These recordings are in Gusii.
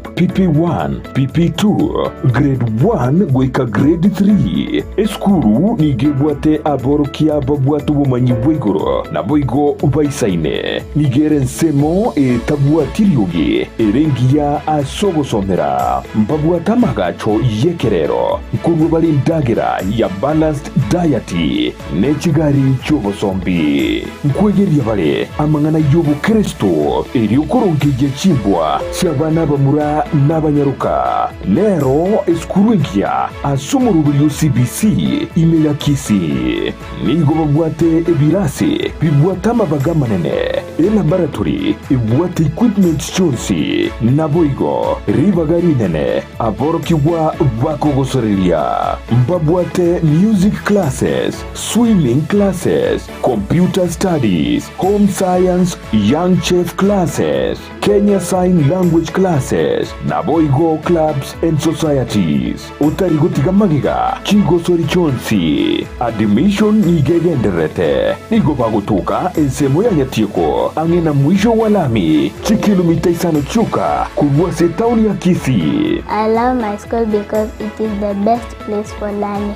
PP1, PP2, Grade 1 goika Grade 3. Esukuru nigo ebwate aborokia babwate obomanyi bwa igoro naboigo baisaine. Nigo ere ensemo etabwati riogi ere engiya ase ogosomera. Mbabwate amagacho y'ekerero nkorua bare endagera ya balanced diet ne chigari chi'obosombi. Nkwegeria bare amang'ana y'obokeresto erio korongeyia chimbwa chi'abana abamura n'abanyaroka. Nero esukuru engiya ase omoroberio o CBC ime ya Kisii. Nigo babwate ebirasi bibwate amabaga amanene, elaboratory ebwate equipment chionsi, naboigo ribaga rinene aborokigwa bakogosoreria. Mbabwate music classes, swimming classes, computer studies, home science, young chef classes, Kenya Sign Language classes, naboigo clubs and societies. Otari gotiga magega chigosori chionsi. Admission nigo egendererete. Nigo bagotoka ensemo ya Nyatieko ang'e na mwisho wa lami, chikilomita isano chioka korwa ase etaoni ya Kisii. I love my school because it is the best place for learning.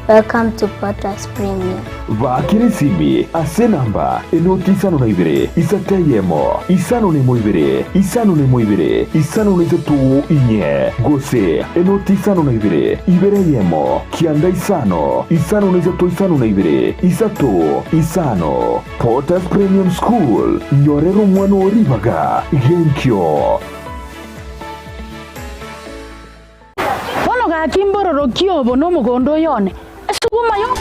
Welcome to Potter's Premium. Baakera esimi ase enamba enoti isano na ibere, isato eyemo, isano nemo ibere, isano nemo ibere, isano na isato inye, gose enoti isano na ibere, ibere eyemo, kianda isano, isano na isato isano na ibere, isato, isano. Potter's Premium School, nyorera omwana oo ribaga genkio. Bono gaki mbororokie obo nomogondo oyo one, esuguma yoka.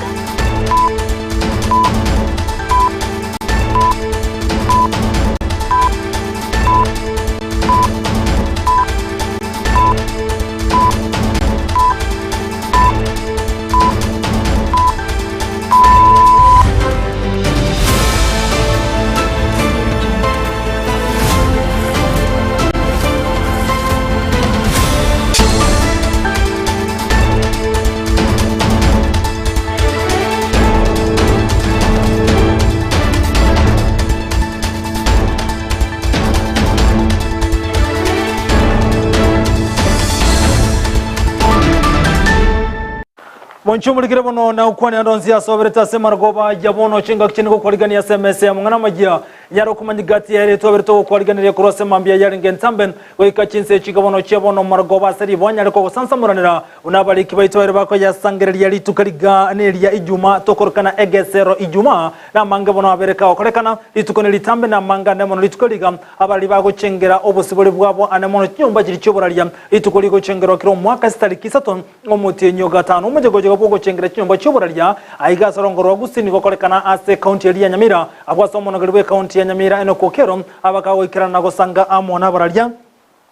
Monche omorikire bono na okwane ande onsi ase oberete ase amarogoba ya bono chingaki chine gokwarigania ase emesa ya mong'ana amayia nyare okomanya gati ere twaberete ogokwariganeria korwa ase mambia yarenge entambe Goika chinsa echi bono chia bono marogoba ase ribonya rikogosansamoranera, buna abariki baito baria bakoyasangereria rituko riga neria Ijuma, tokorokana egesero Ijuma, namange bono abere kagokorekana, rituko neritambe namange ande mono rituko riga, abarari bagochengera obosibore bwabo ande mono chinyomba chiria chioboraria, rituko rigochengerwa kera omwaka chitariki isato omotienyi o gatano, omochegochego bw'ogochengera chinyomba chi'oboraria aiga ase orongo rwa Gusii nigokorekana ase ekaunti eria ya Nyamira, abwo ase omonogeri bw'ekaunti ya Nyamira Enock Okello abakagoikerana na gosanga amo nabararia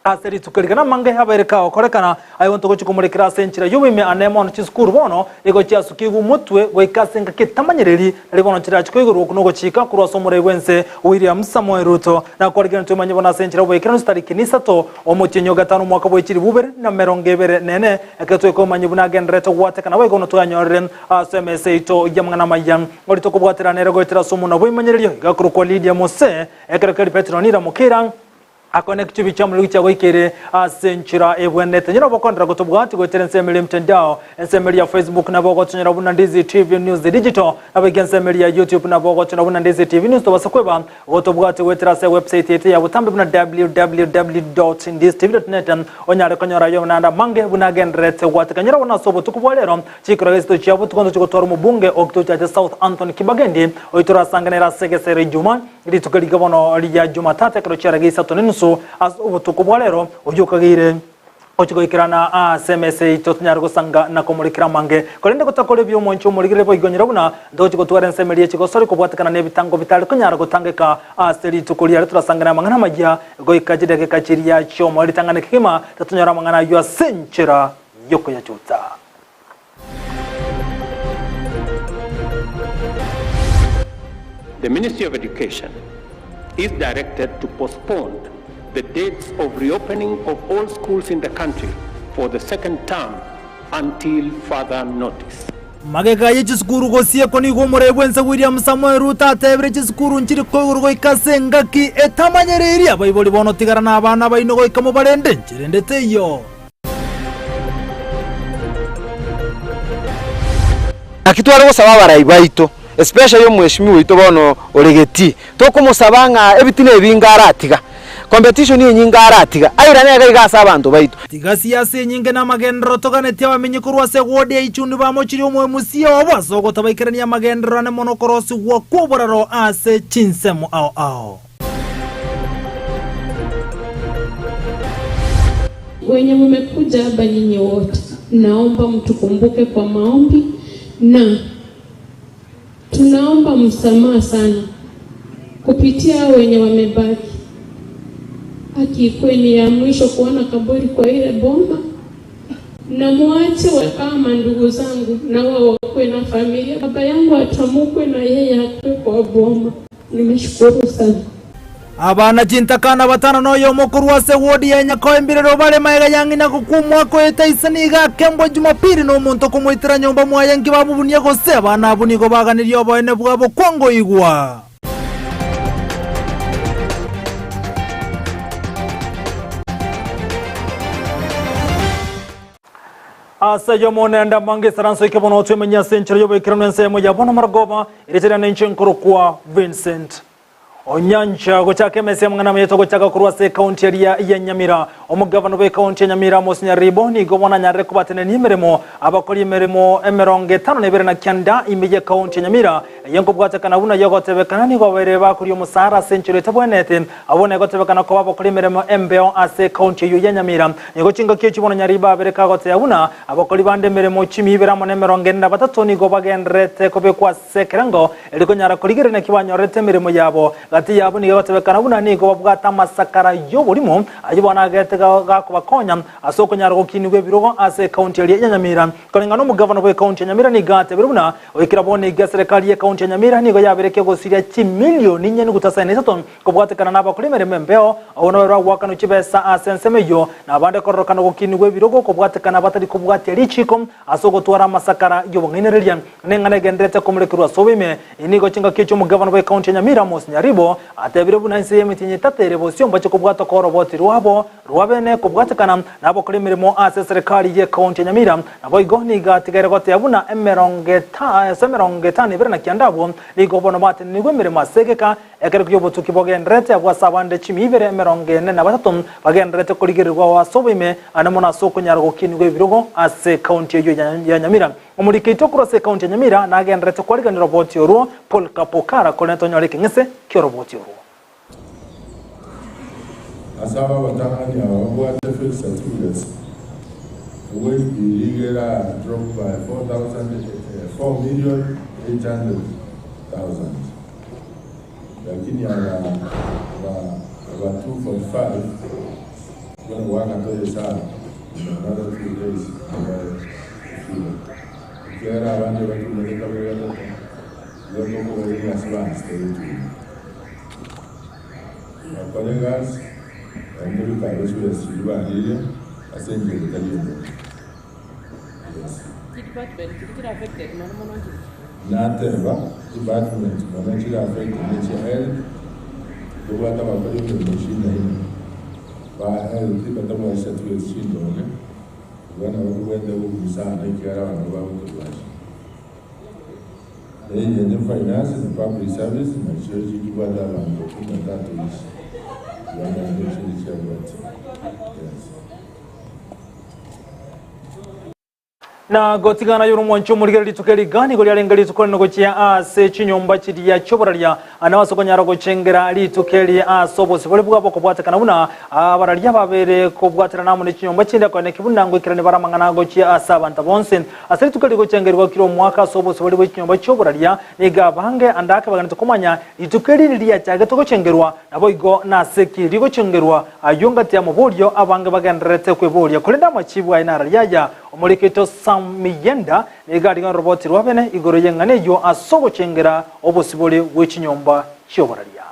ase rituko rigana amange abaire kagokorekana aye ntogochia komorekera ase enchera y'oboime ane mono chisukuru bono nigo chiasukigwe omotwe goika ase engaki etamanyereri nari bono chirachi koigorwa oku nogochika korwa ase omorai bw'ense William Samoei Ruto nakwarigire ntwemanye bono ase enchera y'oboikeranu chitariki nisato Omotienyi o gatano omwaka bwe chilifu ibere na emerongo ebere nene, ekero twekomanya buna agendererete gwatekana boigo notwanyorire ase emesa yaito y'amang'ana amaya. Oria tokobwaterana ere goetera ase omonwa bw'emanyererio iga akorokwa Lidia Mose, ekero keria Petero nira mokeira, akona egechubi ki'omorero gichiagoikeire ase enchera ebwenerete. Nyora obokonera gotobwati goetera ensemo eria y'emtandao, ensemo eria ya Facebook nabo ogotonyora buna Ndizi TV News Digital, naboigo ensemo eria ya YouTube nabo ogotonyora buna Ndizi TV News tobasa kweba Gotobwate goetera ase ewebsite yaito ya botambe buna www.ndistv.net onyare konyora ayio naende amange buna agendererete gwateka. Nyora bono ase obotuko bwa rero chikoro gesito chia botuko ntochi gotwara omobunge o kituo chache South Anthony Kibagendi oyio torasange nere ase egesero Ijuma rituko riga bono ria Jumatatu ekero chiarege isato nenusu ase obotuko bwa rero oyio okageire Gochia goikerana aase emesa yaito tonyare gosanga na komorekera amange. Korende gotakora ebiya omwanchi omorigereri boigo nyora buna ntogochia gotwara ensemo eria chigosori kobwatekana nebitango bitare konyara gotangeka ase rituko riaria torasangane amang'ana amayia goika chidakika chiria chiomoyo ritang'ani kegima tatonyora amang'ana ayio ase enchera yokoyachutsa. The Ministry of Education is directed to postpone the dates of reopening of all schools in the country for the second term until further notice. Magega ye chisukuru gosiekwa nigo omorai bw'ense William Samoei Ruto atebire chisukuru nchiri koigorwa goika ase engaki etamanyereirie abaibori bono tigara na abana baino goika mobarende nchera ende teiyo. Naki tware gosaba abarai baito, especially omweshimiwa oito bono ore getii, tokomosaba ng'a ebitina ebi inga aratiga, competition enyinga aratiga, airane iga iga ase abanto baito. Tiga siasa enyinge na amagenderero toganetie abamenyi korwa ase ewodi ya Ichuni bamochirie omoemusia obo ase ogotabaikerania amagenderero ane mono korosigwa kw'oboraro ase chinsemo ao ao. Wenye mumekuja hapa nyinyi wote, naomba mtukumbuke kwa maombi na tunaomba msamaha sana kupitia hao wenye wamebaki. Haki ikuwe ni ya mwisho kuona kaburi kwa ile boma, na muache kama ndugu zangu na wao wakuwe na familia. Baba yangu atamukwe na yeye akuwe kwa boma. Nimeshukuru sana. Abana chintakana batano na oyomo korwa ase wodi ya Nyakoe-Mbirero bare magega ya ng'ina gokwa omwaka oete ise nigo akembwa Jumapili na omonto okomoitera nyomba mwaye nki bamobunia gose abana abwo nigo baganirie oboene bwabo kwangoigwa. Ase ayio monende amange esaranso eke bono twemenye ase enchera y'oboikeranu ensemo ya bono marogoba, erieta riane inche nkorokwa Vincent Onyancha. Gochaka emesa y'amang'ana amaya togochaka korwa ase ekaunti eria ya Nyamira. Omogavana bw'ekaunti ya Nyamira Amos Nyaribo nigo bono anyarire kobatenenia emeremo abakori emeremo emerongo etano na ebere na kianda ime y'ekaunti ya Nyamira. Eye nkobwatekana buna yogotebekana nigo babeire bakoria omosara ase enchera etabwenerete. Abwo negotebekana koba abakori emeremo embeo ase ekaunti eyio ya Nyamira. Nigo chingaki echi bono Nyaribo abere kagoteeba buna abakori bande emeremo chimia ibere amo nemerongo ene na batato nigo bagendererete kobekwa ase ekerengo erio konyara korigereria naki banyorete emeremo yabo. Gati yabo nigo egotebekana buna nigo babwate amasakara y'oborimo ayio bono agete gakobakonya ase okonyara gokinigwa ebirogo ase ekaunti eria ya Nyamira. Koreng'ana nomogavana bw'ekaunti ya Nyamira nigo atebire buna goikera bono iga eserekari y'ekaunti ya Nyamira nigo yaberekia gosiria chimilioni inye nuguta asaini isato Kobwatekana nabakora emeremo embeo, abwo nabarabwo bagoakanwa chibesa ase ensemo eyio, na abande kororokana gokinigwa ebirogo kobwatekana batari kobwatia richiiko ase ogotwara amasakara y'obong'ainereria. Neng'ana egendererete komorekerwa ase oboime. Eye nigo chingaki echio omogavana bw'ecounty ya Nyamira Amos Nyaribo atebire buna inse y'emetienyi etato ere bosio mbache kobwata koroboti rwabo rwa bene kobwatekana nabakora emeremo ase eserekari y'ecounty ya Nyamira. Naboigo nigo atigaire goteba buna emerongo ase emerongo etano ebere na kianda abwo nigo bono batenenigwe emeremo ase egeka Ekero ki'obotuki bogendererete abwo ase abande chimia ibere emerongo ene na batato bagendererete korigererigwa ao ase oboime, ande mono ase okonyara gokinigwa ebirogo ase ekaunti eyio ya Nyamira. Omoriki oito korwa ase ekaunti ya Nyamira nagendererete kwariganera roboti orwo Paul Kapokara korende tonyore ekeng'ese ki'oroboti orwo. Ase aba abatang'ani aba babwate fake certificates, ewage bill iga era drop by 4,800,000. Lakini aba aba aba 245 bono goaka tore esabu in another 2 days tobare kofika. Ekiagera abande batumete kabere gatato, igo tokobairania ase baanchete gotuma. Bakore egasi naende bikabe chibesa chiria bariire ase enchera etari embe. Yes. Nateba, department mono chire affected ne chia health, tobwate abakori emeremo chinaine ba health batabwati certificates chindonge, igo nabo tobwenerete gokumi sana ekiagera abanto bagotorwaria. Na eyende finance na public service nachio chikibwate abanto kumi na tatu each, igo naende chinde chiabwati. Yes. Na gotigana aye omwanche omorigere rituko eri iga nigo riarenge rituko rinene gochia ase chinyomba chiria chi'oboraria, na ase okonyara gochengera rituko eri ase obosibore bwabo kobwatekana buna abararia babere kobwaterana amo ne chinyomba chinde koeneki buna ngoikerania bare amang'ana gochia ase abanto bonsi. Ase rituko eri gochengerigwa kera omwaka ase obosibore bwe chinyomba chi'oboraria, nigo abange ande ake baganete komanya rituko eri ririachagete gochengerwa, naboigo nase ki rigochengerwa. Ayio ngati y'amaborio abange bagendererete kweboria, korende amachibu aye nararia aya, Omoriki oito Sam Miyenda nigo arigane oroboti rwa bene igoro y'eng'ana eyio ase ogochengera obosibore bwe chinyomba chi'oboraria.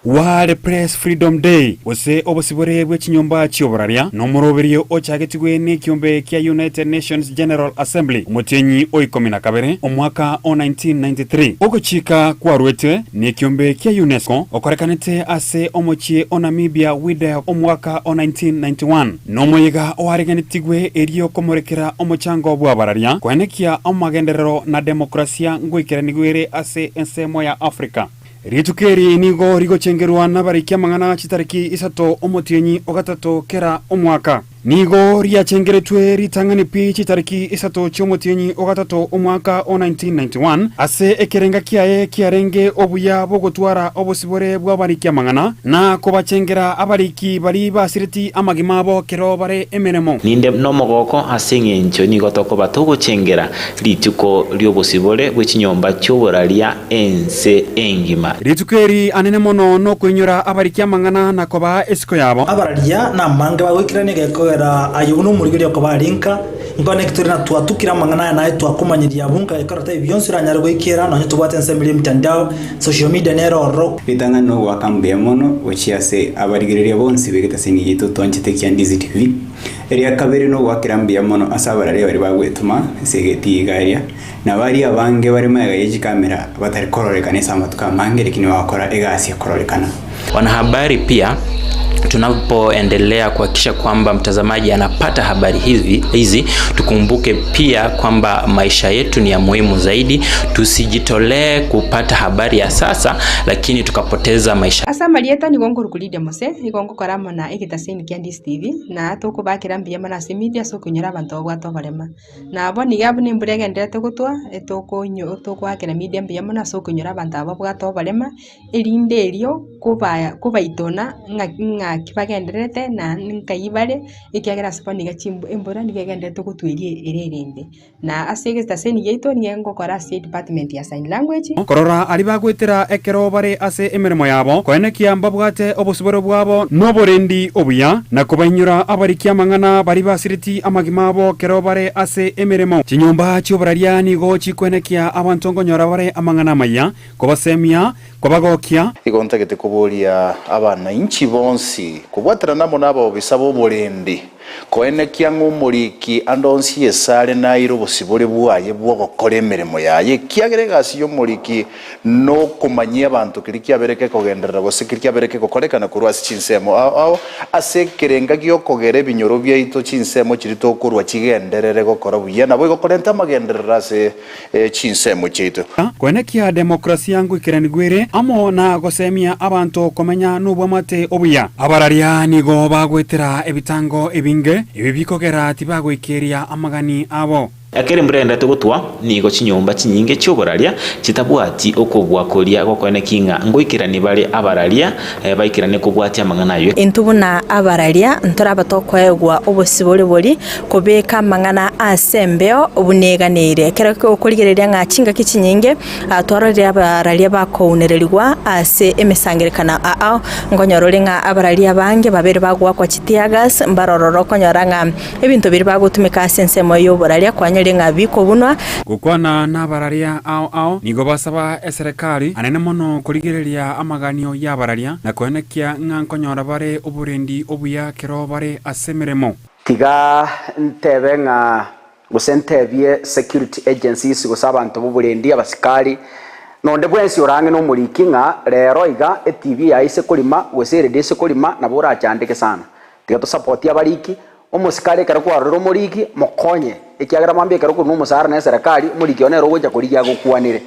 World Press Freedom Day, gose obosibore bwe chinyomba chi'oboraria, nomoroberio ochagetigwe nekiombe kia United Nations General Assembly omotienyi o ikomi na kabere omwaka o 1993. Ogochika kwarwetwe nekiombe kia UNESCO okorekanete ase omochie o Namibia Windhoek omwaka o 1991. Nomoyega oareganetigwe erio komorekera omochango bw'abararia koenekia amagenderero na demokrasia ngoikeranigwe ere ase ensemo ya Africa. Rituko eri nigo rigochengerwa nabariki amang'ana chitariki isato omotienyi o gatato kera omwaka. Nigo riachengeretwe ritang'ani pi chitariki isato chi'omotienyi o gatato omwaka o 1991, ase ekerenga kiaye kiarenge obuya bw'ogotwara obosibore bw'abariki amang'ana, na kobachengera abariki baria basireti amagima abo kero bare emeremo. Ninde nomogoko ase engencho nigo tokoba togochengera rituko ri'obosibore bwe chinyomba chi'oboraria ense engima. Rituko eri anene mono nokoinyora abariki amang'ana na kobaa esiko yabo. Abararia namange bagoikerania gekogera aye buna omorigereria okoba are nka, nkone eki tore na twatukire amang'ana aya naye twakomanyeria abwo nka gekogera tari bionsi oranyare goikera nonye tobwate ensemo eria emitandao, social media nere ororo. Ritang'ani nogoaka mbuya mono gochia ase abarigereria bonsi b'egetasini giaito twanchete kia Ndizi TV. Eria kabere nogoakera mbuya mono ase abararia baria bagwetoma ase egetii iga eria. Na baria abange bare magega ye chikamera batari kororekana ase amatuko amange, lakini bagokora egasi ekororekana. Wanahabari pia tunapoendelea kuhakikisha kwamba mtazamaji anapata habari hizi, hizi tukumbuke pia kwamba maisha yetu ni ya muhimu zaidi. Tusijitolee kupata habari ya sasa, lakini tukapoteza maisha. Ase amarieta nigo nkorokwa Lydia Mose, nigo ngokora amo na egetaseni kia Ndizi TV, na tokobakera mbuya mono ase media ase okonyora abanto babwate oborema. Na bono iga buna embura egendererete gotwa, etokonyo togoakera media mbuya mono ase okonyora abanto aba babwate oborema, erinde erio koba kobaitona ng'a ng'aki bagendererete na nkai bare, ekiagera ase bono iga chimbu embura nigo egendererete gotwa eria ere erende. Na ase egetaseni giaito nigo ngokora ase edepartment ya sign language. Korora aria bagoetera ekero bare ase emeremo yabo, koenekia mbabwate obosibore bwabo noborendi obuya, na kobainyora abariki amang'ana baria basireti amagima abo ekero bare ase emeremo. Chinyomba chi'oboraria nigo chikoenekia abanto nkonyora bare amang'ana amaya, kobasemia, kobagokia. Igo ntagete koboria abanainchi bonsi kobwaterana amo nabobisa b'oborendi, koenekia ng'a omoriki ande onsi esare naire obosibore bwaye bw'ogokora emeremo yaye, ekiagera egasi y'omoriki nokomanyia abanto keria kiabere kekogenderera gose keria kiabere kegokorekana korwa ase chinsemo ao ao ase ekerenga gi'okogera ebinyoro biaito chinsemo chiria tokorwa chigenderere gokora buya, naboigo korenta amagenderero ase chinsemo chiaito. Koenekia demokrasia ngoikeranigwe ere amo na gosemia abanto komenya nobwamate obuya. Abararia nigo bagoetera ebitango ebinge, ebi bikogera tibagoikeria amagani abo. Ekero embura yagendererete gotwa, nigo chinyomba chinyinge chi'oboraria chitabwati okobua koria gokoeneki ng'a ngoikeranie bare abararia baikerane kobwatia amang'ana ayio. Intwe buna abararia ntorabe tokoegwa obosibore boria kobeka amang'ana ase embeo buna eganeire. Ekero okorigereria ng'a chingaki chinyinge twarorire abararia bakounererigwa ase emesangererekano ao, nkonyora ore ng'a abararia abange babere bagoakwa chiteargas, mbarororo okonyora ng'a ebinto biria bagotumeka ase ensemo y'oboraria kwanyorire ng'a bikobunwa. Gokwana nabararia ao ao nigo basaba eserekari anene mono korigereria amaganio y'abararia na koenekia ng'a nkonyora bare oborendi obuya kero bare ase emeremo. Tiga ntebe ng'a gose ntebie security agencies gose abanto b'oborendi, abasikari, na onde bwensi ore ang'e nomoriki ng'a rero iga etv yaye ase korima gose eredio ase korima nabo orachandeke sana. Tiga tosapotie abariki, omosikari ekero kwarorire omoriki mokonye ekiagera mambia ekero okorwa nomosara na eserekari omoriki oyo nere ogocha korigia agokwanere.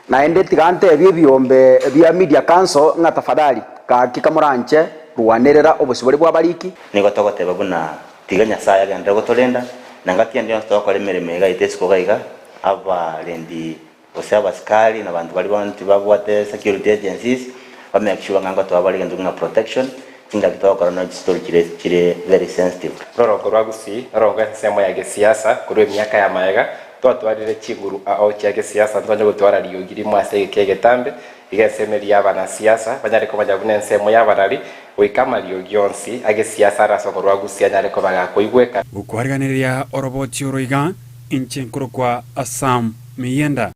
Naende tiga ntebie ebiombe bia media council ng'a tafadhali gaki kamoranche rwanerera obosibore bw'abariki. Nigo togoteba buna tiga Nyasae agenderere gotorenda, na ngaki ende yonsi togokora emeremo iga yaito isiko iga iga, abarendi gose abasikari na abanto baria bonsi babwate security agencies ba make sure ng'a ngotoa bare egento ng'a protection, chingaki togokora nonya chistori chire chire very sensitive. Roroko rwa Gusii rorongo ensemo ya gesiasa korwa emiaka ya maega, twatwarire chinguru ao chia gesiasa ntwanye gotwara riogi rimo ase egeka egetambe, Iga ensemo eria y'abanasiasa banyare komanya buna ensemo y'abarari, goika amariogi onsi agesiasa are ase okorua Gusii anyare koba gakoigweka. Gokwariganeria oroboti oro iga, inche nkorokwa Sam Miyenda.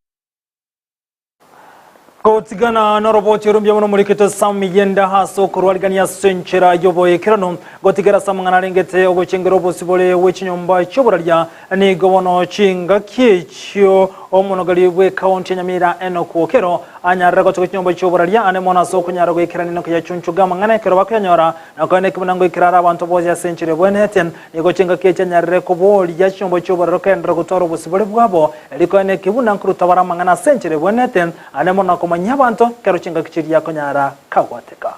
Gotigana noroboti orumbia mono morikete Sami yenda ase okorwarigania ase enchera y'oboekerano gotigera ase amang'ana arengete ogochengera obosibore bwe chinyomba chi'oboraria nigo bono chingaki echio omonogeri bw'ekaunti ya Nyamira Enock Okero anyarire gotoka chinyomba chi'oboraria ane mono ase okonyara goikerania na koyachunchuga amang'ana ekero bakoyanyora na koenda ekebuna ngoikera are abanto bonsi ase enchera ebwenerete nigo chingaki echi anyarire koboria chinyomba chi'oboraro koenderera gotwara obosibore bwabo Rikoe nekebuna nkorutabara amang'ana ase enchera ebwenerete, ande mono nakomanyia abanto ekero chingaki chiria konyara kagwateka.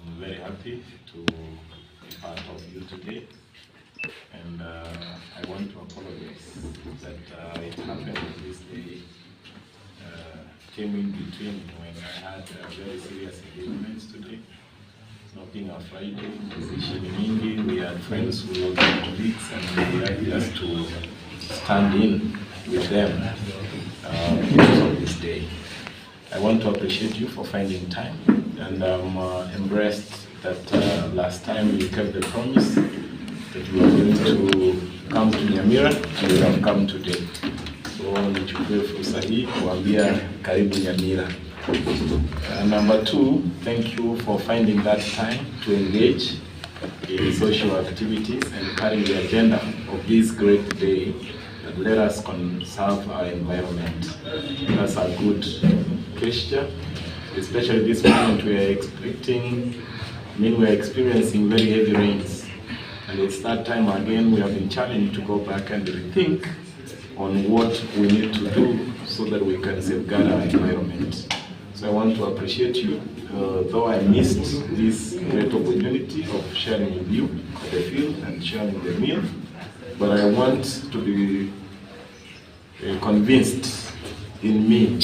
I'm very happy to be part of you today and uh, I want to apologize that uh, it happened this day uh, came in between when I had uh, very serious engagements today. Not being a Friday, mazishi ni mingi, we had friends who were colleagues and we had just to stand in with them uh, because of this day. I want to appreciate you for finding time and I'm uh, impressed that uh, last time you kept the promise that you were going to come to Nyamira and you have come today. So nichukue fursa hii kuambia karibu Nyamira. Number two, thank you for finding that time to engage in social activities and carry the agenda of this great day that let us conserve our environment. That's a good gesture, especially this moment we are expecting, I mean we are experiencing very heavy rains. And it's that time again we have been challenged to go back and rethink on what we need to do so that we can safeguard our environment. So I want to appreciate you, uh, though I missed this great opportunity of sharing with you the field and sharing the meal, but I want to be uh, convinced in me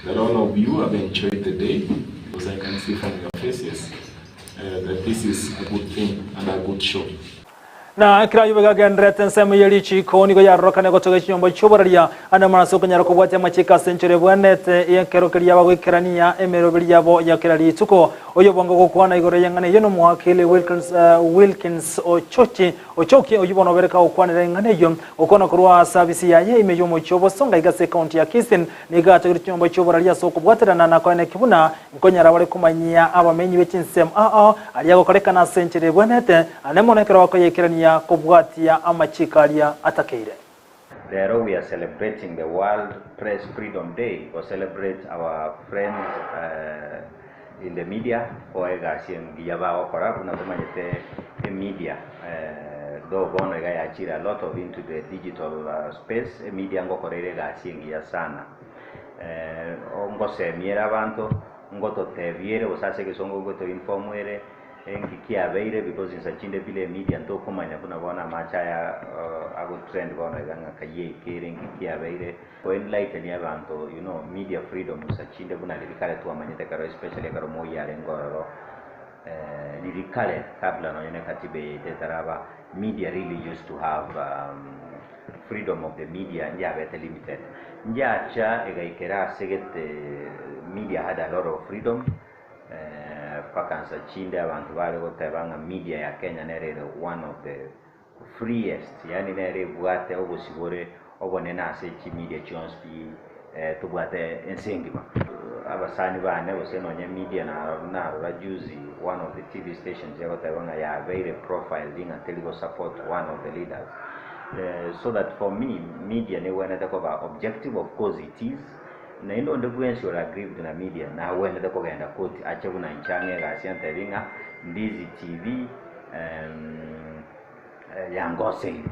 that all of you have enjoyed the day, because I can see from your faces uh, that this is a good thing and a good show. Na ekero ayio bagagendererete ensemo ye richiiko nigo yarorokane gotoga chinyomba chi'oboraria ande mono ase okonyara kobwatia amachiiko ase enchera ebwenerete y'ekero keria bagoikerania emeroberi yabo ya kera rituko. Oyobonge gokwana igoro y'eng'ana eyio nomowakili Wilkins, Wilkins Ochochi, Ochoki, oyio bono obereka gokwanera eng'ana eyio. Gokwana korwa ase abisi yaye ime y'omochie o Bosonga iga ase ekaunti ya Kisii nigo atogire chinyomba chi'oboraria ase okobwaterana na koeneki buna Nkonyara bare komanyia abamenyi be chinsemo ao aria agokorekana ase enchera ebwenerete, ande mono ekero bakoyaikerania kobwatia amachiiko aria atakeire. Rero we are celebrating the World Press Freedom Day go celebrate our friends in the media for egasi engiya bagokora buna tomanyete emedia though bono iga yachire a lot of into the digital space, emedia ngokora ere egasi engiya sana. Ngosemia ere abanto, ngototebia ere gose ase egesongo ngoto inform ere, enki kiabeire because insa chinde bila emedia ntokomanya buna bono amache aya ago trend bono iga ng'a kayia ekeire enki kiabeire, ko enlighten abanto you know media freedom insa chinde buna riria kare twamanyete ekero especially ekero moi arenge ororo riria kare kabla nonye na ekatiba eye yaito etaraba, media really used to have freedom of the media njabete limited. Njacha egaikera ase gete media had a lot of freedom mpaka nsa chinde abanto bare goteba ng'a media ya Kenya nere ere one of the freest yaani nere ebwate obosibore obonene ase chimedia chionsi pi tobwate ense engima. Abasani bane gose nonye media narora juzi one of the TV stations egoteba ng'a yabeire profiled ng'a teri go support one of the leaders so that for me media negwenerete koba objective of course it is naende onde bwensi ore aggrieved na media nagwenerete kogenda court ache buna inche ang'e egasi antebi ng'a Ndizi TV yangoseire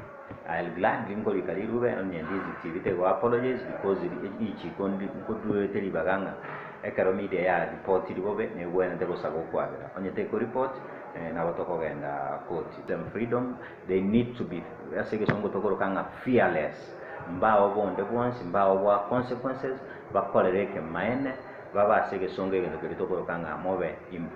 I'll gladly nkorika rirube onye Ndizi TV tego apologize because richiko nkoduete ribaga ng'a ekero media ya reportiri bobe negwenerete gosaba okwabera onye teko report nabo tokogenda court. Them freedom they need to be ase egesongo tokoroka ng'a fearless mbao bonde bwonsi mbao bwa consequences bakorere ekemaene babe ase egesongo egento keria tokoroka ng'a mobe imp.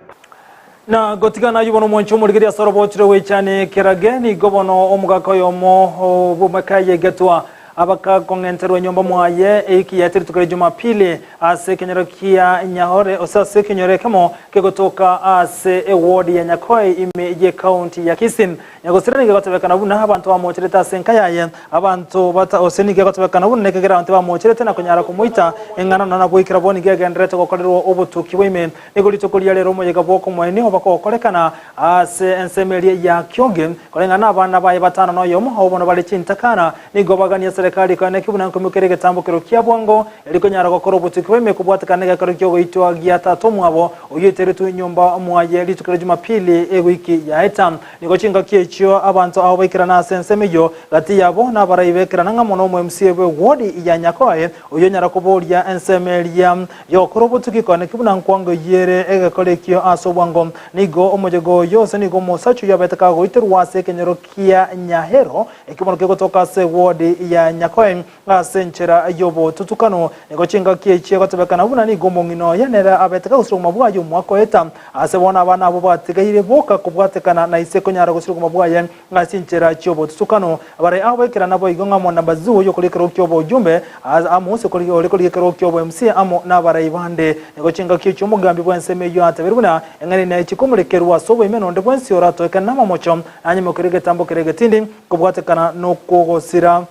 Na gotigana ayio bono omwancho omorigereria ase orobochire goichane kerage, nigo bono omogaka oyomo bw'omeka y'egetwa. Abakakong'enterwa nyomba mwaye eiki yaete rituko ria Jumapili ase ekenyoro kia Nyahore ose ase ekenyoro ekemo kegotoka ase eward ya Nyakoe ime y'ecounty ya Kisii. Nyagosira nigo egotebekana buna abanto bamocherete ase enka yaye abanto bata ose nigo egotebekana buna nekegera abanto bamocherete na konyara komoita eng'ana nonya goikera bo nigo egendererete gokorerwa obotuki bwa ime. Nigo rituko ria rero omoyega bw'okomoenia oba kogokorekana ase ensemo eria ya Kioge, koreng'ana nabana baye batano na oyomo, abwo bono bare chintakana. Nigo bagania serikali koeneki buna nkoimokeria egetambokero kia bwango, erio konyara gokora obotuki bwa ime kobwatekana negekero ki'ogoitwa gia tata omwabo, oyio oiteretwe nyomba mwaye rituko ria Jumapili ewiki yaeta. Nigo chingaki echio abanto abo baikerana ase ensemo eyio, gati yabo nabarai bekerana ng'a mono omo-MCA bw'ewodi ya Nyakoe, oyio onyara koboria ensemo eria Y'ogokora obotuki koaneki buna nkwango eyio ere egekora ekio ase obwango. Nigo omoyega oyo ose nigo omosacha oyio abete kagoiterwa ase ekenyoro kia Nyahero, ekio kegotoka ase ewodi ya Nyakoe ase enchera y'obotutukanu. Nigo chingaki echi egotebekana buna nigo omong'ina oye nere abete kagosira obogima bwaye omwaka oeta. Ase bono abana abwo batigaire boka kobwatekana na ise konyara gosira obogima bwaye. Ase chinchera chi'obotutukano, bare agoikera naboigo ng'a Mwanabazu oyio okorigia ekerogo ki'oboyumbe, amo ase ore korigia ekerogo ki'obo-MC amo nabarai bande. Nigo chingaki echio omogambi bw'ensemo eyio atebirie buna eng'ana inaichi komorekerwa ase oboime nonde bwensi oratoekane namamocho, nanyimokerie egetambo keria egetindi, kobwatekana nokwogosira.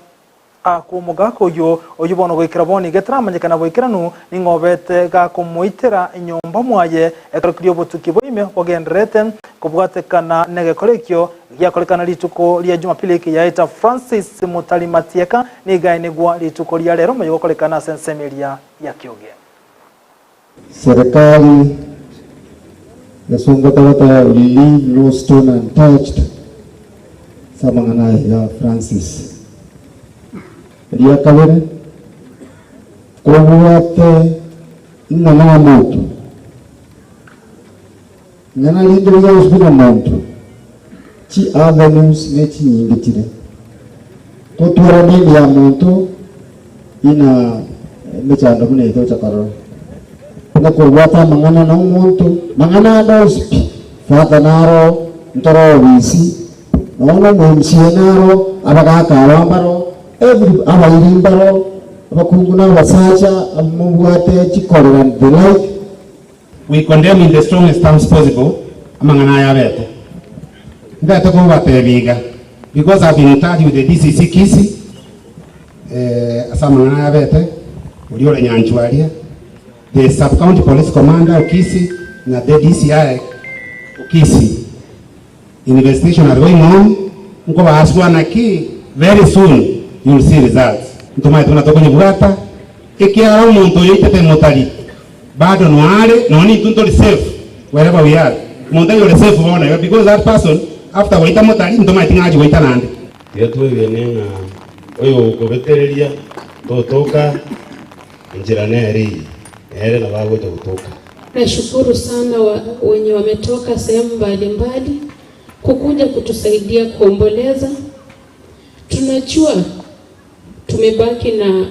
Kw'omogaka oyio, oyio bono goikera bono iga taramanyekana boikeranu, ning'o obete gakomoitera nyomba mwaye ekero keria obotuki bwa ime bogendererete kobwatekana negekora ekio giakorekana rituko ria Jumapili eke yaeta Francis Mutari Matieka nigo aenigwa rituko ria rero omoyega okorekana ase ensemo eria ya Kioge. Serikali Gesungu togoteba we leave no stone untouched ase amang'ana aya ya Francis. Eria kabere, kobwate ing'ana ya monto, ing'ana rinde riria gosubia na monto, chi avenues ne chinyinge chire. Totwara name ya monto ina emechando buna eye tocha korora. Buna kobwate amang'ana na omonto, mang'ana ande onsi pi, father naro, ntore obisi, nonya na omo MCA naro, abagaka aba mbaro, every abairi mbaro, abakungu na abasacha, abamobwate chikorera and the like. We condemn in the strongest terms possible amang'ana aya abete. Ndete kobatebia iga because I've been in touch with the DCC Kisii eh, ase amang'ana aya abete, oria ore Nyanchwa aria, the sub county police commander o Kisii na the DCI o Kisii. Investigation are going on, nkobaaswa naki very soon you will see results. Ntomaete buna tokonyebwata, ekiagera omonto oyo oitete motari bado noare nonya intwe ntori safe wherever we are. Omonto aye ore safe bono iga because that person after goita motari ntomaeti ng'a achie goita naende. Tiga twegene ng'a oyogokobetereria totoka, enchera nere eye, nere nabo agocha gotoka. Nashukuru sana wa, wenye wametoka sehemu mbalimbali kukuja kutusaidia kuomboleza. Tunajua tumebaki na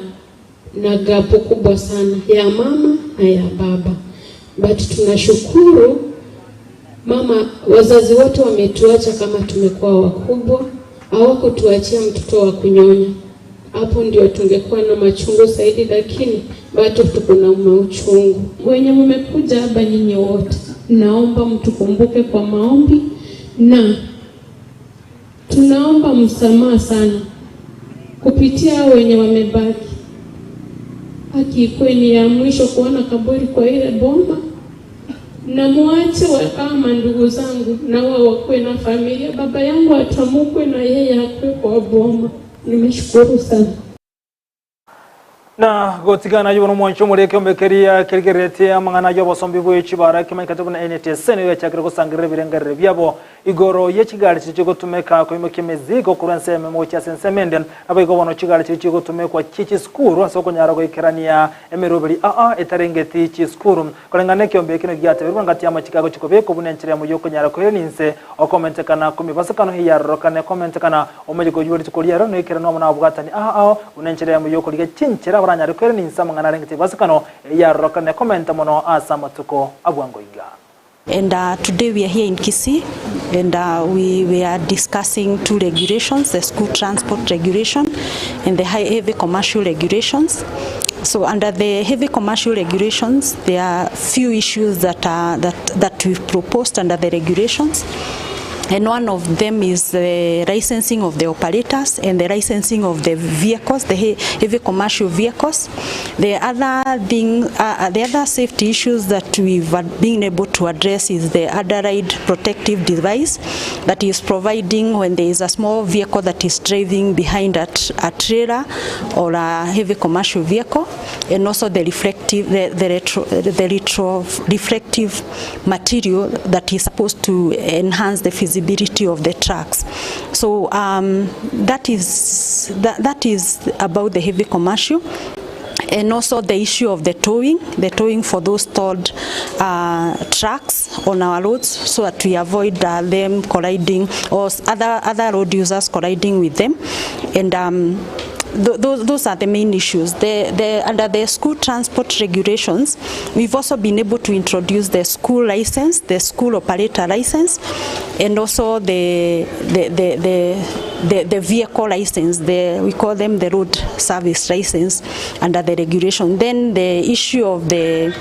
na gapu kubwa sana ya mama na ya baba, but tunashukuru mama, wazazi wote wametuacha kama tumekuwa wakubwa, hawakutuachia mtoto wa kunyonya. Hapo ndio tungekuwa na machungu zaidi, lakini bado tuko na mauchungu. Wenye mmekuja hapa nyinyi wote, naomba mtukumbuke kwa maombi na tunaomba msamaha sana kupitia hao wenye wamebaki. Haki ikuwe ni ya mwisho kuona kaburi kwa ile boma, na muache kama ndugu zangu na wao wakuwe na familia. Baba yangu atamukwe na yeye akwe kwa boma. Nimeshukuru sana. Na gotigana aywo nomwancho omore ekeombe keria kerigereretie amang'ana y'obosombi bwe chibara kemanyekete buna NTSA nigo yachakire gosangerera ebirengerero biabo igoro ye chigari chiria chigotumeka koimokia emezigo korwa ensemo emo gochia ase ensemo ende. Naboigo bono chigari chiria chigotumekwa chie chisukuru ase okonyara goikerania emeroberi aa etarengeti chisukuru. Koreng'ana nekeombe eke nigo giateberwe ngati y'amachiko agochia kobekwa buna enchera yamo y'okonyara koirania inse okomentekana kw'emebasokano eyarorokane komentekana Omoyega oyio rituko ri'ero noikeranu amo nababwatani aa ao, buna enchera eyemo y'okorigia chinchera baranyare koirania inse amang'ana arengete ebibasekano, eyio yarorokane komenta mono ase amatuko a bwango iga. And today we are here in Kisii and we, we are discussing two regulations, the school transport regulation and the high heavy commercial regulations. So under the heavy commercial regulations, there are few issues that, are, that, that we've proposed under the regulations. And one of them is the licensing of the operators and the licensing of the vehicles, the heavy commercial vehicles. The other thing, the other safety issues that we've been able to address is the underride protective device that is providing when there is a small vehicle that is driving behind a, a trailer or a heavy commercial vehicle, and also the reflective, the, the, retro, the retro reflective material that is supposed to enhance the visibility of the trucks. So that is that, that is about the heavy commercial. And also the issue of the towing, the towing for those stalled trucks on our roads, so that we avoid them colliding or other, other road users colliding with them. And those are the main issues. The, the, under the school transport regulations, we've also been able to introduce the school license, the school operator license, and also the, the, the vehicle license, the, we call them the road service license under the regulation. Then the issue of the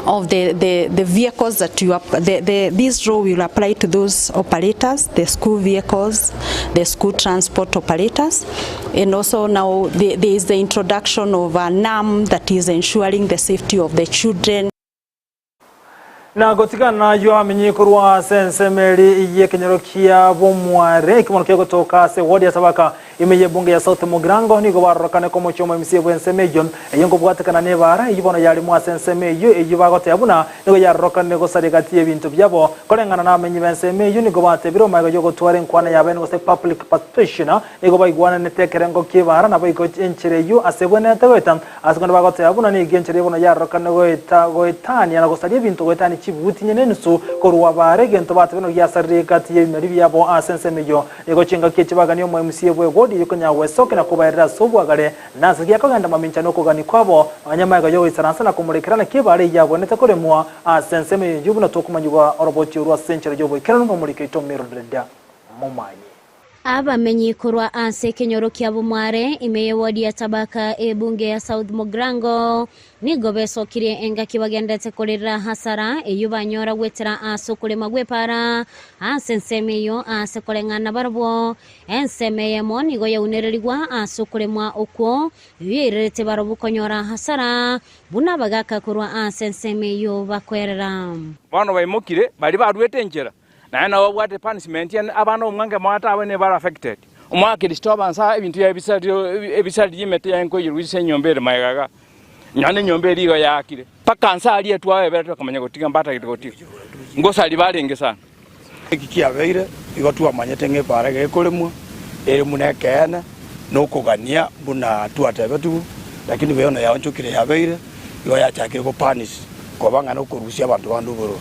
of the, the, the vehicles that you, the, the, this rule will apply to those operators, the school vehicles, the school transport operators, and also now the, there is the introduction of a NAM that is ensuring the safety of the children. Na gotigana yo amenye korwa sensemeri yekenyero kia bomware kimono kia gotoka ase ward ya Tabaka imeye bunge ya South Mugirango nigo barorokane ko mochomo MC bwensemeyo eyo ngobwatekana nebara ibono yali mwa sensemeyo eyo bagotea buna nigo yarorokane gosarigati ebintu byabo korengana na amenyi bensemeyo nigo batebiro mago yo gotwara enkwana yabe nigo se public participation nigo baigwana netekerengo kibara nabo igo enchereyo ase bwenete goeta ase kondo bagotea buna nigo enchere bono yarorokane goeta goetania na gosaria ebintu goetania chibuti nyene nusu korwa bare gento batebino gyasarigati ebimeri byabo ase ensemeyo nigo chinga kichibagani omo MC bwe godi yukonya wesoke na kubaerera sobwagare nase gyakogenda mamincha nokogani kwabo abanyamaega yo goisaransa na kumurekerana kibare yabonete koremwa ase enseme yubuna tokumanyigwa oroboti orwa senchero yoboikerano nomurike itomero reda momanyi. Abamenyi korwa ase kenyoro kia bumware imeye wodi ya Tabaka ebunge ya South Mugirango nigo besokirie engaki bagendete korera hasara eyo banyora gwetera ase okorema gwepara ase ensemo eyo ase koreng'ana barabwo ensemo eyemo nigo yaunererigwa ase okoremwa okwo biererete barabwo konyora hasara buna bagaka korwa ase ensemo eyo bakwerera. Bono baimokire bari barwete enchera naye nabo babwate punishment abana omwange mwata abane bara affected omwakiristo abansa ebintu ebisari emete yankoyirwise enyomba ere maegaga nyane enyomba eri igo yakire paka nsa aria twawebera twakamanya gotiga mbatagete gotiga ngosari barenge sana. Eki kiabeire igo twamanyete ng'epara gekoremwa ere muna ekeene nokogania buna twatebe tu lakini beona yaonchokire yabeire igo yachakire gopanish koba ng'a nokorusia abanto bande obororo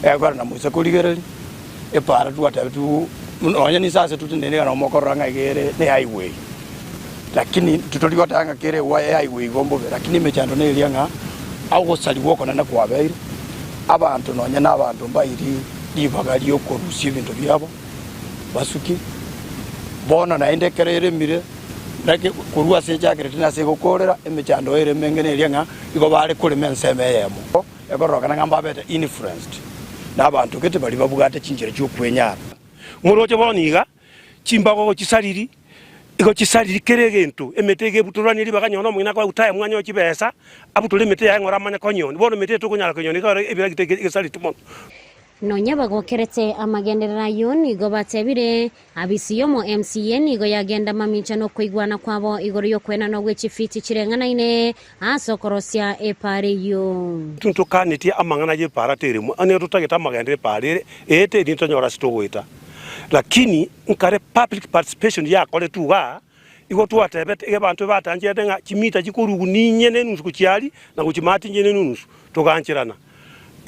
egokora na moisa korigereria epara twatebe tu nonya ni sasa tutinene na mokorora ng'a igere ne highway lakini tutorigotanga ng'a kere wa highway gombobe lakini emechando neria ng'a agosariwa okonene kwabeire abanto nonya na abanto mbairi ribaga riokorusia ebinto biabo basuki bono naende ekero eremire naki korwa ase echakire ase egokorera emechando ere emenge neria ng'a igo bare korema ensemo eyemo ekororokana ng'a mbabete influenced na abanto gete bari babwate chinchera chiokwenyara. Moroche bono iga chimbago gochisariri igo chisariri kere egento emete egebutorania ribaga nyona omong'ina akoa mwanyo chibesa abutore emete yaye ng'ora amanye konyoni bono emete etokonyara konyoni iga ebiragita egesariti mono. Nonya bagokerete amagenderera ayo nigo batebire abisi yomo MCA nigo yagenda mamincha nokoigwana kwabo igoro yokwena gwe chifiti chireng'anaine ase okorosia epare yo. Tuntukanetie amang'ana ya epara teremo ane totagete amagendere epara ere ete eri tonyora ase togoeta lakini nkare public participation yakoretwe igaa igo twatebete iga abanto batancherete ng'a chimita chikorugu ninye na enusu gochiaria na gochimati inye na enusu togancherana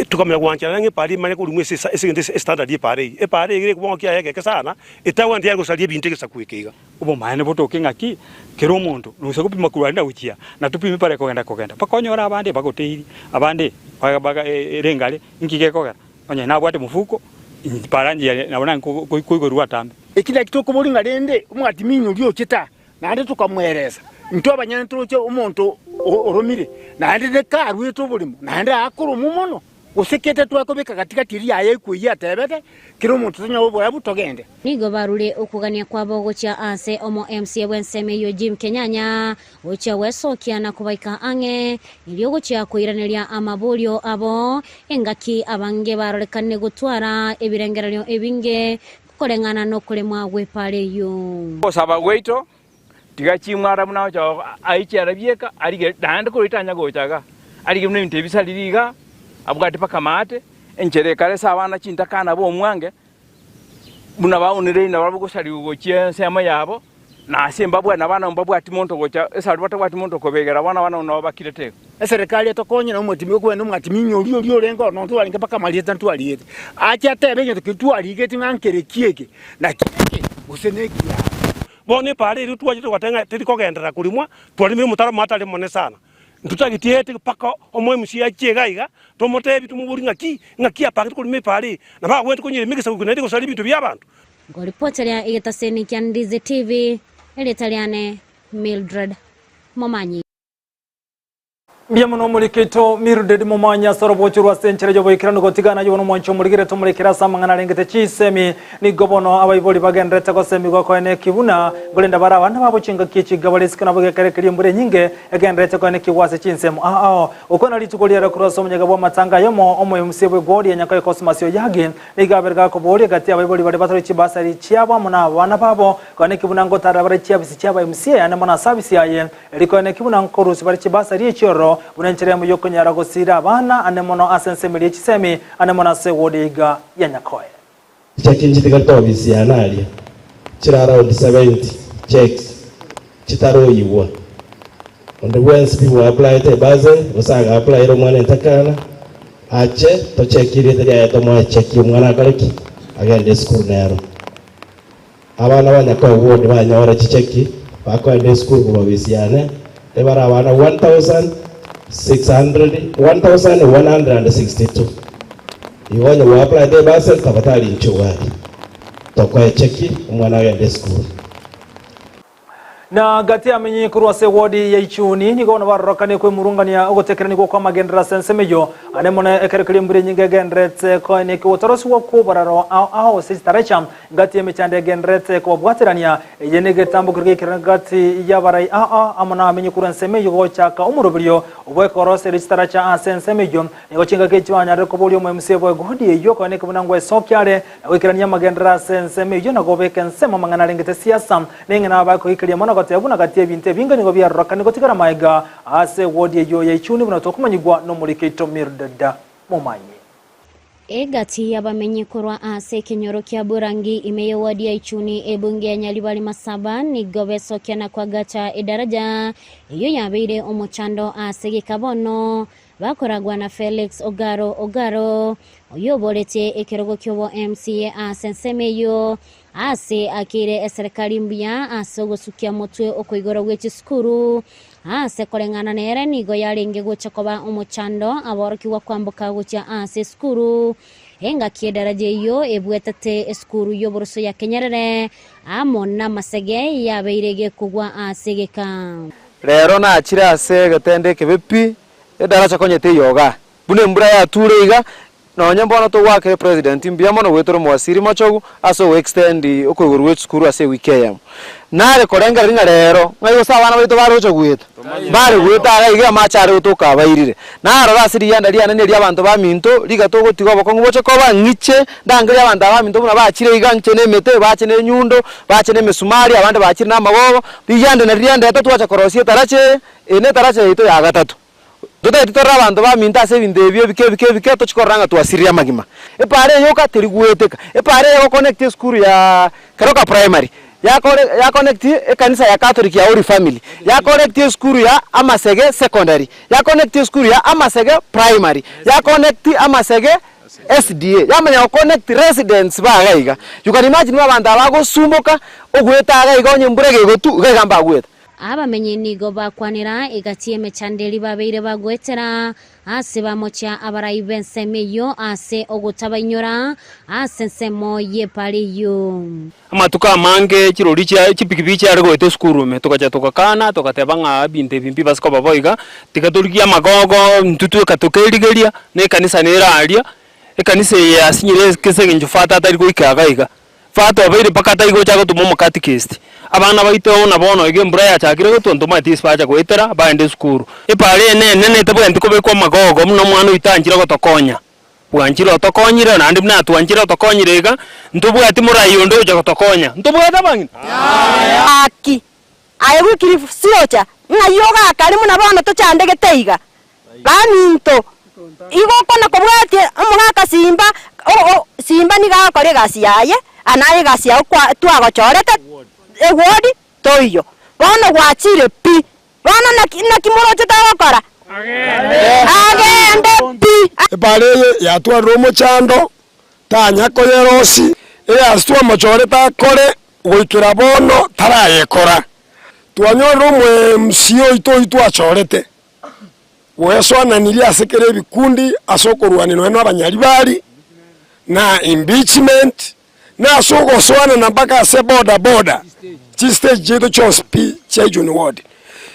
tukamanya gwancherana ng'a epara emanye korumwa ase ase egento estandard ya epara eywo epara eywo ekobongo kiaye egeke sana etagwenti yagosaria ebinto egesaku eke iga. Obomaene botoke ng'aki kera omonto nosa gopima korwa aria na gochia na topime pare kogenda kogenda mpaka onyore abande bagoteiri abande baga erengare nki gekogera. Onye nabwate mofuko, para ngiya nabo nakoigorwa atambe. Eki nakio tokoboria ng'a rende omwatimi oria ochete aa, naende tokamweresa, intwe abanyene toroche omonto oromire, naende nekaruete oborimo, naende akoromwa mono, gose kete twakobeka gati-gati eria yaye ekoyia atebete, Kera omonto tonyore oborabu togende. Nigo barure okogania kwabo gochia aase omo MCA bw'ensemo eyio Jim Kenyanya gochia gwesokia na kobaika ang'e erio gochia koiraneria amaborio abo engaki abange barorekanire gotwara ebirengererio ebinge koreng'ana nokoremwa gw'epaara eyio. Ogosaba gwaito tiga chimwara buna agocha aiche arabieka arige naende korwa tanya gocha iga arige buna ebinto ebisariri iga abwate mpaka maate enchera ekare ase abana chintakana bomwange buna baonereiri nabarabwo gosarigwa gochia ensemo yabo na ase mbabwati na abana mbabwati monto gocha esari batabwati monto okobegera bono abana nabo bakirete iga. Eserekari etokonye na omotimi okogenda omwatimi ng'a oria oria orenge ororo ntwarenge mpaka amarieta ntwariete. Ache atebe egento keria twarigetie ng'a nkereki eke, naki eke, gose nekiaye. Bono epaara eria twachete togoteba ng'a teri kogenderera korimwa, twarimire omotaro omoatari omonene sana. Ntotagetiete mpaka omoemusia achie iga iga, tomotebi tomoborie ng'aki, ng'aki apangete korima epaara eye, nabo agwenerete konyerema egesaku eke naende gosaria ebinto bi'abanto. Nkoripoteria egetaseni kia Ndizi TV, erieta riane Mildred Momanyi. Mbuya mono omorikeito Mildred Momanyi ase orobocho rwa ase enchera y'oboikeranu gotigana ayio bono omwanchi omorigere tomorekere ase amang'ana arengete chisemi. Nigo bono abaibori bagendererete gosemigwa koene ki buna nkorenda bare abana babo chingaki echi iga bare isiko nabo gekerekeria embura enyinge egendererete koene kigwa ase chinsemo aa ao. Gokwana rituko riare korwa ase omonyaga bw'amatanga ayomo omoemusie bw'egori ya Nyakoe Cosmas Oyagi nigo abere gakoboria gati y'abaibori baria batore chibasari chiabo amo nabana babo koene ki buna ngotarera bare chiabisi chiaba MCA ande mono ase abisi aye Rikoene ki buna nkorusia bare chibasari echiororo, buna enchera eyemo y'okonyara gosiira abana ane mono ase ensemo eria ye chisemi, ane mono ase ewodi eiga ya Nyakoe. Chicheki nchitigarete ofisi yane aria, chire around 70 cheques chitaroyigwa. Onde bwensi pi bwa-applyete ebursary gose aga-applyera omwana entakana, ache tocheki erieta riaye tomoe echeki omwana akore ki? Agende esukuru nero. Abana ba Nyakoe ward banyore chicheki bakoenda esukuru korwa ofisi yane, ebare abana 1600 1162. Igo onye gwa applyete ebursary tafadhali inchuo gaki tokoe echeki omwana agende esukuru. Na gati y'amenyi korwa ase ewodi ya Ichuni nigo bono barorokanie kwemurungania ogotekeranigwa kw'amagenderero ase ensemo eyio, ande mono ekero keria embura enyinge egendererete koenia ekegotorosigwa kw'oboraro ao ao ase chitarecha gati y'emechando egendererete kobabwaterania. Eye negetambo keria geikerana gati y'abarai ao ao amo nabamenyi korwa ensemo eyio gochaka omoroberio bw'ekoroseria chitaracha ase ensemo eyio. Nigo chingaki echi banyarire koboria omoemisia bw'egodi eyio koenia buna ngwesokia are na goikerania amagenderero ase ensemo eyio na kobeka ensemo amang'ana arengete siasa. Ning'ina abakoikeria mono goteba buna gati y'ebinto ebinge nigo biarorokane gotigara magega ase ewodi eyio ya Ichuni buna tokomanyigwa nomoriki oito Mildred Momanyi. Egati y'abamenyi korwa ase ekenyoro kia Burangi ime y'ewodi ya Ichuni ebunge ya Nyaribari Masaba nigo besokia na koagacha edaraja eyio yabeire omochando ase geka bono Bakoragwa na Felix Ogaro Ogaro, oyio oboretie ekerogo ki'obo MCA ase ensemo eyio, ase akeire eserekari mbuya ase ogosukia motwe okoigorwa gwe chisukuru. Ase koreng'ana nere nigo yarenge gocha koba omochando aborokigwa kwamboka gochia ase esukuru. Engaki edaraja eyio ebwetete esukuru y'oboroso ya Kenyerere amo namasege yabeire gekogwa ase egeka. Rero nachire ase egetende ekebe pi, edaracha konya teiyo igaa. Buna embura yature iga, nonye mbono togoakera epresident mbuya mono goetera omowasiri Machogu ase ogo extend okoigorwa gwe chisukuru ase ewiki eyemo. Nare korengereria ng'a rero ng'ai gose abana baito bare gocha goeta, mbare goeta iga iga amache are gotoka abairire. Narora ase rigianda riane neria abanto baminto, riga togotiga obokong'u boche koba, ng'iche ndangerie abanto aba baminto buna bachire iga, ng'iche na emete, bache na enyundo, bache na emesumari, abande bachire na amagogo, Rigianda nari riandete twacha korosia etaracha eye, eye netaracha yaito ya gatato. Totagete torore abanto baminto ase ebinto ebi ebike ebike ebike tochie korora ng'a twasirire amagima. Epaara eye yoka teri goeteka, epaara eye egoconnect esukuru ya Keroka Primary, yakore yaconnect ekanisa ya Catholic ya Holy Family, yaconnect esukuru ya Amasege Secondary, yaconnect esukuru ya Amasege Primary, yaconnect Amasege SDA, yamanya goconnect residents ba iga iga. You can imagine abanto aba bagosumboka, ogoeta iga iga onye embura egegotwa, iga iga mbagwete. Abamenyi nigo bakwanera egati y'emechando eria babeire bagoetera ase bamochia abarai b'ensemo eyio ase ogotabainyora ase ensemo y'epara eyio. Amatuko amange chirori chia chipikipiki chiare goeta esukuru ime, togacha togakana togateba ng'a ebinto ebi mbibase koba bo iga, tiga torigie amagogo intwe tweka tokerigeria, na ekanisa nere aria, ekanisa eye yasinyire ase eng'encho father atari goika iga iga. Father obeire mpaka atari gocha gotuma omokatikist, abana baito buna bono iga embura yachakire gotwa ntomaeti ase bacha goetera baende esukuru. Epaara eye nenene etabwenereti kobekwa amagogo buna omwana oito anchire gotokonya. Bwanchire otokonyire, naende buna atwanchire otokonyire iga, ntobwati morai onde ogocha gotokonya. Ntobwate abang'ina? Gaki, aye Wycliffe siocha, ng'ai ogakare buna bono tochandegete iga? Baminto, igo okona kobwatia omogaka Simba, o Simba nigo agokora egasi yaye, naye egasi yao kwa twagochorete ewodi toiyo. Bono gwachire pi. Bono naki naki moroche togokora? Agende pi. Epaara eye yatwarire omochando, tanya koyerosia. Egasi twamochorete akore goikera bono tarayekora. Twanyorire omoMCA oito oyio twachorete, bwesoananirie ase kera ebikundi ase okorwania nonya na abanyaribari, na impeachment, na ase ogosoanana mpaka ase boda boda, chistage chiaito chionsi pi chia Ijuni ward.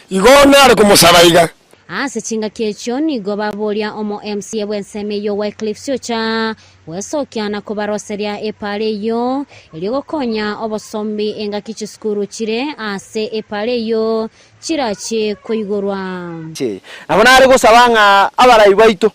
Igo nare komosaba iga. Ase chingaki echio nigo baboria omo MCA bw'ensemo eyio Wycliffe Siocha gwesokia na kobaroseria epaara eyio erio gokonya obosombi engaki chisukuru chire ase epaara eyio chirachie koigorwa. Nabo nare gosaba ng'a abarai baito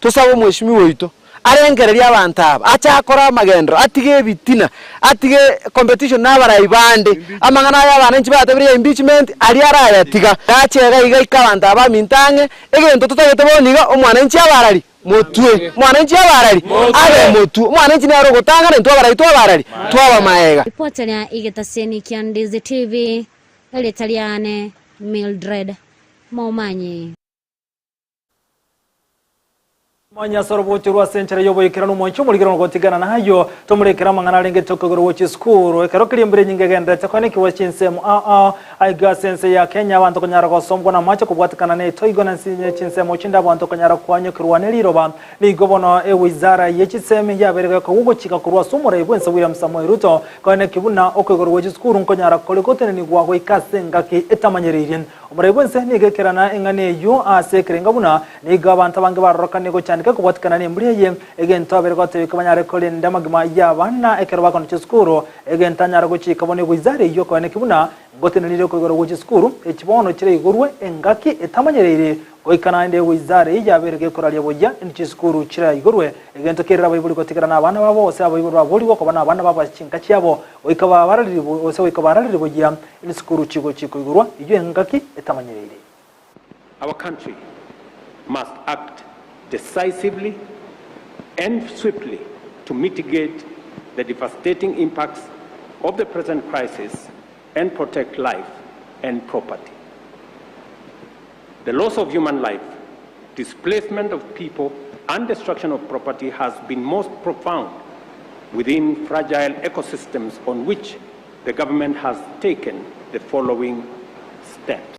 Tosabe omweshimiwa oito arengererie abanto aba, ache akore amagenderero, atige ebitina, atige competition na abarai bande, amang'ana aya abananchi batebirie ya impeachment aria arayatiga. Ache iga iga ika abanto aba baminto ang'e, egento totagete bono iga omwananchi abe arari? Motwe. Omwananchi abe arari? Abe motwe. Omwananchi nere ogotang'ana intwe abarai twabe arari? Twaba maega. Ripoti ria egetaseni kia Ndizi TV, erieta riane Mildred Momanyi. Manya ase orobocho rwa ase enchera y'oboikeranu omoinche omorigerano gotigana nayio, tomorekere amang'ana arenge tokegoro gochia esukuru. Ekero keria embura enyinge egenderete koenekigwa chinsemo ao ao aiga ase ense ya Kenya abanto konyara gosombwa namache kobwatekana netoigo na nsinye chinsemo chinde abanto konyara koanyokerwa neriroba. Nigo bono ewizara ye chisemi yabeire gekogwa ogochika korwa ase omorai bwense William Samoei Ruto koeneki buna okoigorwa gwe chisukuru nkonyara kore gotenenigwa goika ase engaki etamanyereirie. Omorai bw'ense nigo ekerana eng'ana eyio ase ekerenga buna nigo abanto abange barorokane gochandeka kobwatikana nembura eye, egento abere gotebeka banyare korenda amagima y'abana ekero bakonacha esukuru, egento anyare gochika bono egoizara eyio koeneki buna ngotenenire okoigora gwe chisukuru echi bono chiraigorwe engaki etamanyereiri goika naende egoizara eyio yabere gekoraria buya indi chisukuru chiraigorwe egento kerire abaibori gotigera nabana babo gose abaibori baborigwe koba nabana babo ase chinka chiabo Goika babararire gose goika bararire buya emisukuru chigochia koigorwa, eyio engaki etamanyereiri. Our country must act decisively and swiftly to mitigate the devastating impacts of the present crisis and protect life and property. The loss of human life, displacement of people, and destruction of property has been most profound within fragile ecosystems on which the government has taken the following steps.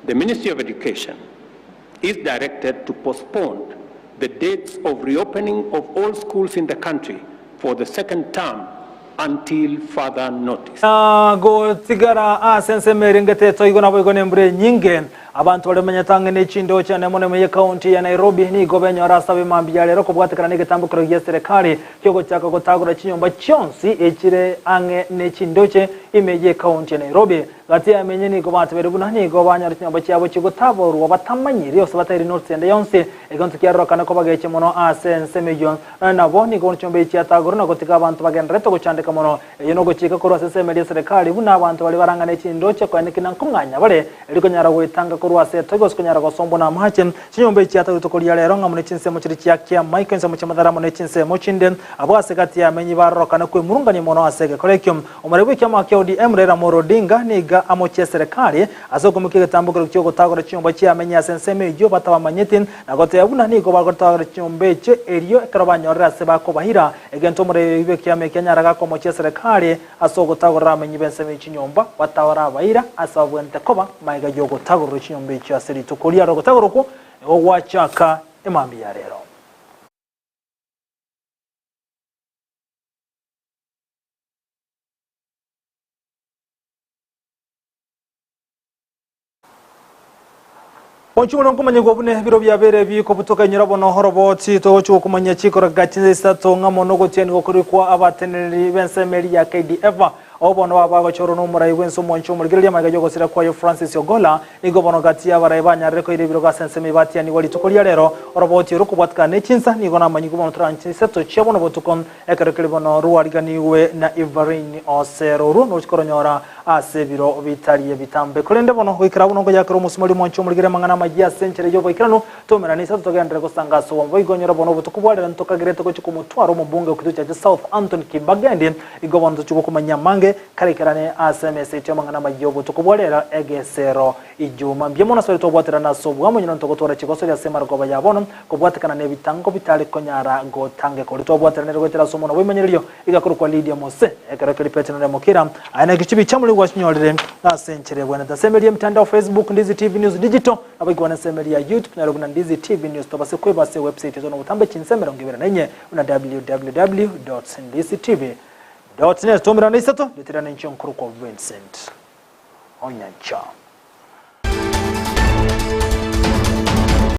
The Ministry of Education is directed to postpone the dates of reopening of all schools in the country for the second term until further notice. Na gotigara ase ensemo erengete etoigo naboigo nembura enyinge. Abanto baria bamenyete ang'e ne chindooche ane mono ime y'ekaunti ya Nairobi nigo benyora ase abe mambia ya rero kobwatekana negetambokero gia serikali kiogochaka gotagora chinyomba chionsi echire ang'e ne chindooche ime y'ekaunti ya Nairobi. Gati y'amenye nigo batebeire buna nigo banyora chinyomba chiabo chigotaborwa batamanyiri gose batairi notice ende yonsi, egento kiarorokane kobageche mono ase ensemo eyio. Nonya nabo, nigo bono chinyomba echi chiatagorwe na gotiga abanto bagendererete gochandeka mono. Eyio nogochika korwa ase ensemo eria y'eserekari buna abanto baria barang'ane chindoche koeneki na nkong'anya bare erio konyara goetanga korwa. korwa ase etogi gose konyara gosombwa namache. Chinyomba echi chiatagete koria rero ng'a amo ne chinsemo chiria chia Kiamaiko, ensemo chia Mathare amo ne chinsemo chinde. Abwo ase gati y'amenyi barorokane kwemurungania mono ase egekora ekio. Omoremi bw'ekiama kia ODM Raila Amolo Odinga nigo amochie eserekari ase okoimokia egetambo kerokio ki'ogotagora chinyomba chi'amenyi ase ensemo eyio batabamanyeti na goteba buna nigo bagotagora chinyomba echio erio ekero banyorire ase bakobahira egento omoremi bw'ekiama ekio anyaraga komochia eserekari ase ogotagorera abamenyi b'ensemo eyio chinyomba bataorabaira ase babwenerete koba magega y'ogotagorerwa chinyomba echio ase rituko riaro ogotagorwa okwo nigo gwachaka emambia ya rero. Onchumore nkomanyigwa buna ebiro biabeire bikobutoka inyora bono oroboti togochia gokomanyia chikoroka chinsa isato ng'a mono ogotianigwa okorikwa abateneneri b'ensemo eria ya KDF Abwo bono baba bagochorwa nomorai bw'ense omwancho omorigereria amaiga y'ogosira kwaye Francis Ogolla nigo bono gati y'abarai banyarire koira ebirogo ase ensemo ebatianigwa rituko ria rero oroboti orokobwatikana ne chinsa nigo namanyigwe bono toranche isato chia bono botuko Ekero keria bono rwariganigwe na Ivarini Osero orwo nochia koronyora ase ebiro bitari ebitambe. Korende bono goikera abwo nokoyakera omosumari omwanchi omorigere amang'ana amayia ase enchera y'oboikeranu, toumerane isato togenderere gosanga ase obwamo. Boigo onyore bono obotuko bwa rero ntokagerete gochia komotwara omobunge o Kituo Chache South Anthony Kibagendi, igo bono tochia gokomanyia amange karaikerane ase emesa yaito y'amang'ana amayia obotuko bwa rero egesero Ijuma. Mbuya mono asore twabwaterana ase obwamo nyuma ntogotwara chigosori ase emarogoba ya bono kobwatekana nebitango bitari konyara gotangeka. Oria twabwateranire goetera ase omonwa bw'emanyererio igakorokwa Lydia Mose. Ekero keria Petero na Mokira aye naki chibi chiamorero gwachinyorire ase enchera ebwenerete. Ase emeeri y'emitandao Facebook Ndizi TV News Digital naboigwane ase emeeri ya YouTube nero buna Ndizi TV News tobase kweba ase ewebsite yaito nobotambe chinsa 24 buna www.ndizitv.net. Tomerane isato ndeterane inche nkorokwa Vincent Onyancha.